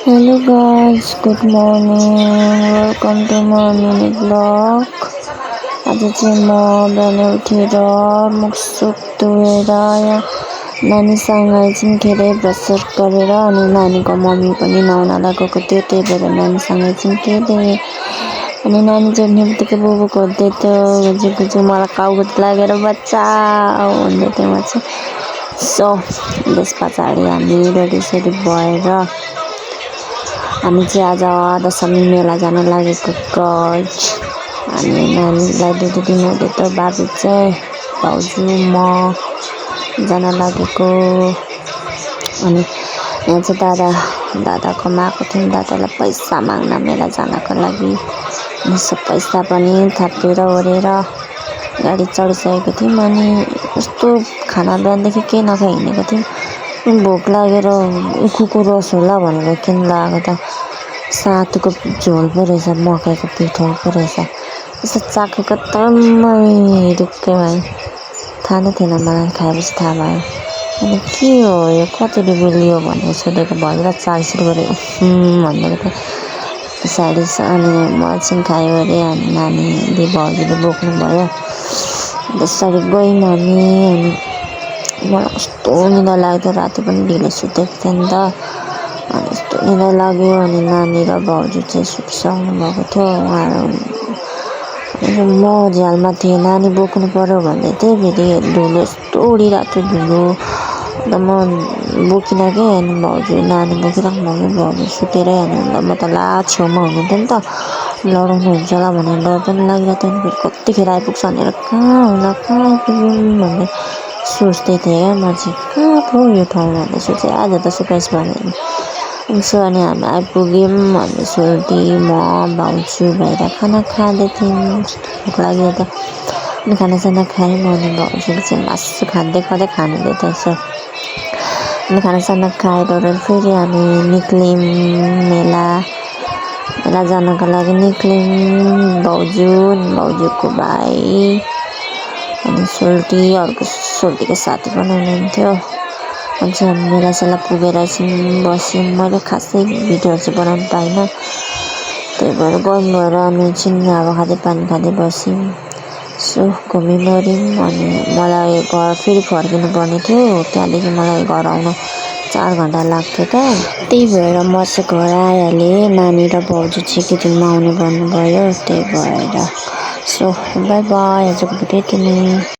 Hello guys, good morning. Welcome to my mini vlog. आज चाहिँ म बिहान उठेर मुखसुख धोएर यहाँ नानीसँग एकछिन खेलेँ ब्रस गरेर अनि नानीको मम्मी पनि नुहाउनलाई गएको थियो, त्यही भएर नानीसँग एकछिन खेलेँ। अनि नानी जोड्ने बित्तिकै बुबु खोज्दै थियो, गुजु गुजु मलाई काउगत लागेर बच्चा भन्दै थियो म चाहिँ। सो त्यस पछाडि हामी रेडी भएर हामी चाहिँ आज दशमी मेला जान लागेको गाइज। अनि नानीलाई दुध दिनु हुँदै थियो बाबी चाहिँ, भाउजू म जान लागेको। अनि यहाँ चाहिँ दादाकोमा आएको थियौँ, दादालाई पैसा माग्न मेला जानको लागि। अनि सब पैसा पनि थपेर ओरेर गाडी चढिसकेको थियौँ। अनि यस्तो खाना बिहानदेखि केही नखाइ हिँडेको थियौँ, भोक लागेर उखुको रस होला भनेर किन्न आएको त सातुको झोल पो रहेछ, मकैको पिठो पो रहेछ। यसो चाखेको त मै ढुक्कै भएँ, थाहा नै थिएन मलाई, खाएपछि थाहा भयो। अनि के हो यो कति रुपियाँ लियो भनेर सोधेको, भएर 40 रुपियाँ भनेको थियो पछाडि। अनि म चाहिँ खायो अरे, अनि नानीले भाउजूले बोक्नु भयो। त्यसरी गयौँ हामी। अनि मलाई कस्तो निदा लाग्थ्यो, राति पनि ढिलो सुतेको थिएँ नि त, अनि यस्तो निदा लाग्यो। अनि नानी र भाउजू चाहिँ सुतिसक्नु भएको थियो, उहाँहरू म झ्यालमा थिएँ, नानी बोक्नु पर्यो भन्दै थिएँ। फेरि धुलो यस्तो उडिरहेको थियो धुलो, अन्त म बोकिनँ कि। अनि भाउजू नानी बोकिराख्नु भयो, भाउजू सुतेरै। अनि म त छेउमा हुनुहुन्थ्यो नि त, लडाउनु हुन्छ होला भनेर डर पनि लागिरहेको थियो। अनि फेरि कतिखेर आइपुग्छ भनेर कहाँ आइपुग्यौँ भन्दै सोच्दै थिएँ क्या म चाहिँ, कहाँ पो यो ठाउँ भन्दै सोचेँ। आज त सरप्राइज भयो अनि हामी आइपुग्यौँ। अनि सोल्टी म भाउजू भएर खाना खाँदै थियौँ, कस्तो भोक लागेको थियो। अनि खानासाना खायौँ। अनि भाउजूले चाहिँ मासु खाँदै खानुहुँदै थिएछ। अनि खानासाना खाएर फेरि हामी निक्ल्यौँ मेला जानको लागि निक्ल्यौँ। भाउजूको भाइ अनि सोल्टीको साथी पनि हुनुहुन्थ्यो। अनि चाहिँ हामी मेलासेला पुगेर चाहिँ बस्यौँ। मैले खासै भिडियोहरू चाहिँ बनाउनु पाइनँ, त्यही भएर भएर अनि चाहिँ हावा खाँदै पानी खाँदै बस्यौँ। सो घुमिमऱ्यौँ। अनि मलाई घर फेरि फर्किनु पर्ने थियो, त्यहाँदेखि मलाई घर आउन 4 घन्टा लाग्थ्यो त, त्यही भएर म चाहिँ घर आइहालेँ। नानी र भाउजू चाहिँ किचनमा आउने भन्नुभयो, त्यही भएर। सो बाई बाई, आजको भिडियो यति नै।